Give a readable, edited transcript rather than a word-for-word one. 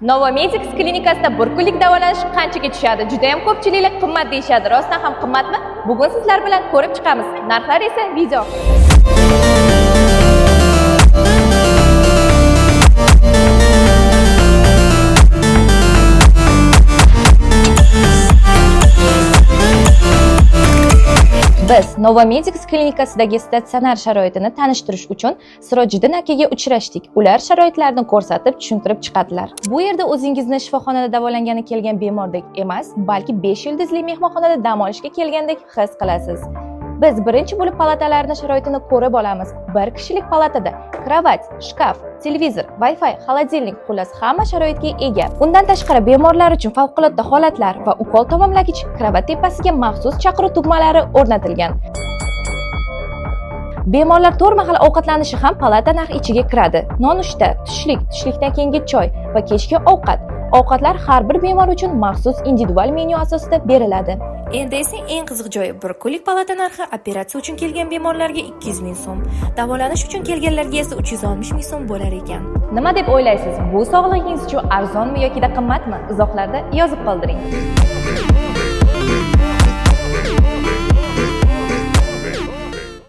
Novamedics klinikasida bir kunlik davolanish qanchaga tushadi? Juda ham ko'pchiliklar qimmat deyishadi. Rostdan ham qimmatmi? Bugun sizlar bilan ko'rib chiqamiz. Narxlar esa video oxirida. Biz Novamedics klinikasidagi statsionar sharoitini tanishtirish uchun Sirojiddin akaga uchrashdik. Ular sharoitlarni ko'rsatib, tushuntirib chiqadilar. Bu yerda o'zingizni shifoxonada davolangani kelgan bemordek emas, balki 5 yulduzli mehmonxonada dam olishga kelgandek his qilasiz. Biz birinchi bo'lib palatalarni sharoitini ko'rib olamiz. Bir kishilik palatada kravat, shkaf, televizor, Wi-Fi, холодильник, xullas hamma sharoitga ega. Undan tashqari bemorlar uchun favqulodda holatlar va ukol tamomlagich kravat tepasiga maxsus chaqiruv tugmalari o'rnatilgan. Bemorlar to'rt mahal ovqatlanishi ham palata narxi ichiga kiradi. Nonushta, tushlik, tushlikdan keyingi choy va kechki ovqat. Ovqatlar har bir bemor uchun maxsus individual menyu asosida beriladi. Endi esa eng qiziq joyi: bir kunlik palata narxi operatsiya uchun kelgan bemorlarga 200 ming so'm, davolanish uchun kelganlarga esa 360 ming so'm bo'lar ekan. Nima deb o'ylaysiz? Bu sog'lig'ingiz uchun arzonmi yoki qimmatmi? Izohlarda yozib qoldiring.